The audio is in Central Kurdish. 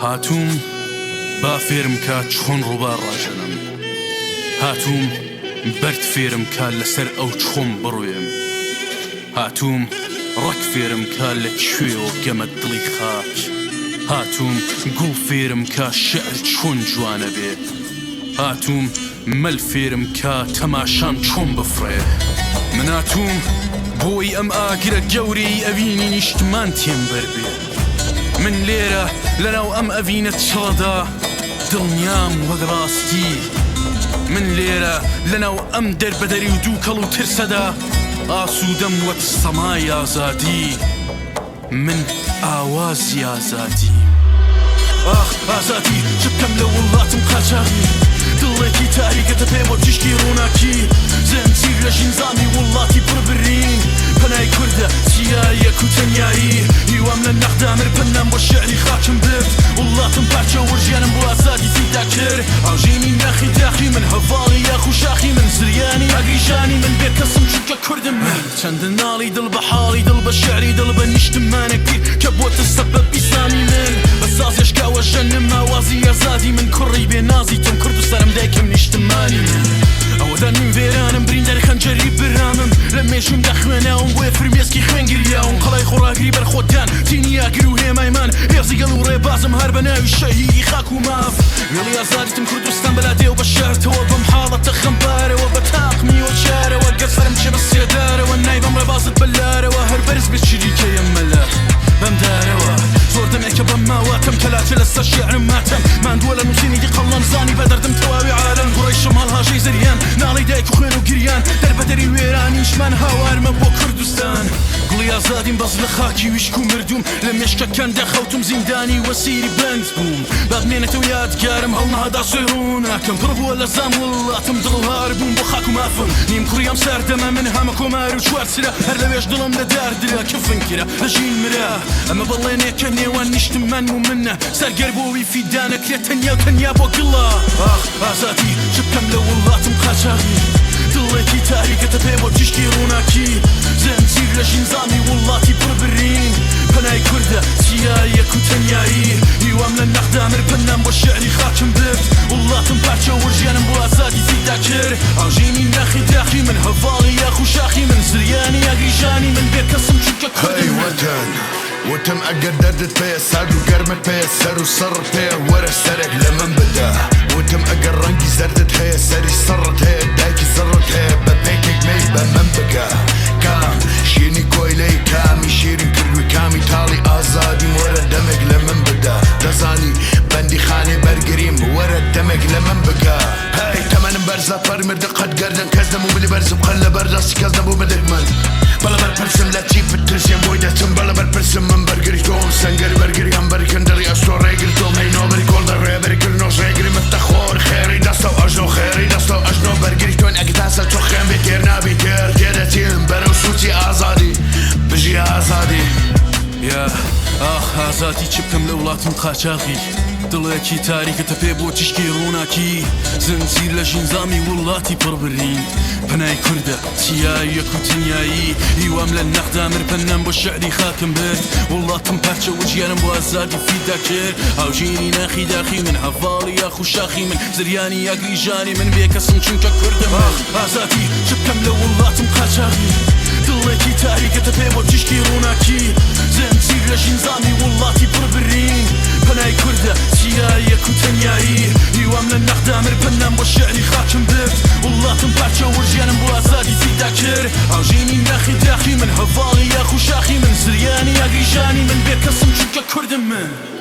هاتووم با فێرم کا چۆن ڕووبار ڕاژەنم. هاتووم بەرد فێرم کا لەسەر ئەو چۆن بڕوێم. هاتووم ڕەگ فێرم کا لە کوێوە بگەمە دڵی خاک. هاتووم گوڵ فێرم کا شیعر چۆن جوانە بێ. هاتووم مەل فێرم کا تەماشام چۆن بفڕێ. من هاتووم بۆی ئەم ئاگرە گەورەی ئەوینی نیشتمان تێم بەر بێ. من لێرە لەناو ئەم ئەڤینە چڕەدا دڵنیام وەک ڕاستی. من لێرە لەناو ئەم دەربەدەری و دووکەڵ و ترسەدا ئاسوودەم وەک سەمای ئازادی. من ئاوازی ئازادیم. ئاخ ئازادی چ بکەم لە وڵاتم قاچاغی دڵێکی تاریکەتە پێ بۆ تیشکی ڕووناکی زنجیر لە ژینزامی وڵاتی پڕ برین پەنای کوردە چیایەک و تەنیایی هیوام لە نەخدا مر پەنام بۆ شعری خاکم برد وڵاتم پارچە وەرژیانم بۆ ئازادی فیدا کرد هاوژینی ناخی داخی من هەڤاڵی یاخ و شاخی من زریانی ئاگری ژانی من بێکەسم چونکە کوردم من. چەندە ناڵی دڵ بە حاڵی دڵ بە شعری دڵ بە نیشتمانێک پیر کە بۆتە سەبەبی سامی من بە سازێش کاوە ژەنم ئاوازی ئازادی من کوڕی بێ نازی تۆم کوردستانم دایکم نیشتمانی من ئەوەتا نیم وێرانم برینداری خەنجەری برامم لە مێژوومدا خوێناوم بۆیە فرمێسکی خوێن گریاوم قەڵای خۆڕاگری بەرخۆدان تینی ئاگر و هێمایمان هێزی گەل و ڕێبازم هەر بە ناوی شەهیدی خاک و ماف وێڵی ئازادیتم کوردستان بەلا دێو بە شارتەوە بەم حاڵەتە خەمبارەوە بە تاقمیەوە چارەوە گەر سەرم چێ بە سێدارەوە نایبەم ڕێبازت بە لارەوە هەر بەرز بێ چریکەیە مەلا بەم دارەوە زۆر دەمێکە بەم ماواتم کەلاچە لەسەر شیعرم ماتەم ماندووە لە نووسینی دی قەڵەم زانی بە دەردم تەواوی عالەم گوڕەی شەماڵ هاژەی زریان ناڵەی دایک و خوێن و گریان دەربەدەری وێرانیشمان هاوارمە بۆ کوردستان گوڵی ئازادیم بەس لە خاکی ویشک و مردووم لە مێشکەکاندا خەوتوم زیندانی وەسیری بەند بووم با بمێنێتەوە یادگارم هەڵنەهادا سوێ ڕووناکم پڕ بووە لە زام وڵاتم دڵ هار بووم بۆ خاک و مافم نیم کوڕی ئەم سەردەمە من هامە کۆمار و چوار چرا هەر لەوێش دڵم لە دار درا کفن کرا لە ژین مرا ئەمە بەڵێنێکە نێوان نیشتمان و منە سەرگەر بۆ وی فیدا نەکرێت تەنیا و تەنیا بۆ گڵە ئاخ ئازادی چ بکەم لە وڵاتم قاچاغی دڵێکی تاریکەتە پێ بۆ تیشکی ڕووناکی زنجیر لە ژینزامی وڵاتی پڕ برین پەنای کوردە چیایەک و تەنیایی هیوام لە نەخدا مر پەنام بۆ شعری خاکم برد وڵاتم پارچە وەرژیانم بۆ ئازادی فیدا کرد هاوژینی ناخی داخی من هەڤاڵی یاخ و شاخی من زریانی ئاگری ژانی من بێکەسم چونکە کوردم هەی من. وەتەن وتم ئەگەر دەردت پێیە سارد و گەرمت پێیە سەر و سەڕت پێیە وەرە سەرێک لە من بدە وتم ئەگەر ڕەنگی زەردت هەیە سەری سڕت هەیە دایکی زڕت هەیە بە پێکێک مەی بە من بگە کام شیرنی کۆیلەی کامی شیرین کردووی کامی تاڵی ئازادیم وەرە دەمێک لە من بدە دەزانی بەندیخانەی بەرگریم وەرە دەمێک لە من بگە هەی تەمەنم بەرزە پەڕی مردن قەت گەردن کەس نەبوو ملی بەرزم قەت لەبەر دەستی کەس نەبوو بە دەگمەن بەڵێ بەرپرسم لە چی بترسێم بۆی دەچم بەڵێ بەرپرسم من بەرگری تۆم سەنگەری بەرگری هەم بەری کەندڕی ئەستۆ ڕێگری تۆم هەی نۆبەری کۆڵ دە ڕێبەری کرنۆش ڕێگری مفتە خۆر خێری دەستەو ئەژنۆ خێری دەستەو ئەژنۆ بەرگری تۆن ئەگە تا سەر چۆ خوێن بێ تێر نابی تێر تێدەچیم بەرەو سوچی ئازادی بژی ئازادی. یا ئاخ ئازادی چ بکەم لە وڵاتم قاچاغی دڵێکی تاریکە تەپێ بۆ تیشکی ڕووناکی زنجیر لە ژینزامی وڵاتی پڕ برین پەنای کوردە چیایەک و تەنیایی هیوام لە نەخدا مر پەنام بۆ شعری خاکم برد وڵاتم پارچە و ژیانم بۆ ئازادی فیدا کرد هاوژینی ناخی داخی من هەڤاڵی یاخ و شاخی من زریانی ئاگری ژانی من بێکەسم چونکە کوردم ئاخ ئازادی چ بکەم لە وڵاتم قاچاغی دڵێکی تاریکە تەپێ بۆ تیشکی ڕووناکی زنجیر لە ژینزامی وڵاتی پڕ برین پەنای کوردە چیایەک و تەنیایی هیوام لە نەخدا مر پەنام بۆ شعری خاکم برد وڵاتم پارچە وەرژیانم بۆ ئازادی فیدا کرد هاوژینی ناخی داخی من هەڤاڵی یاخ و شاخی من زریانی ئاگری ژانی من بێکەسم چونکە کوردم من.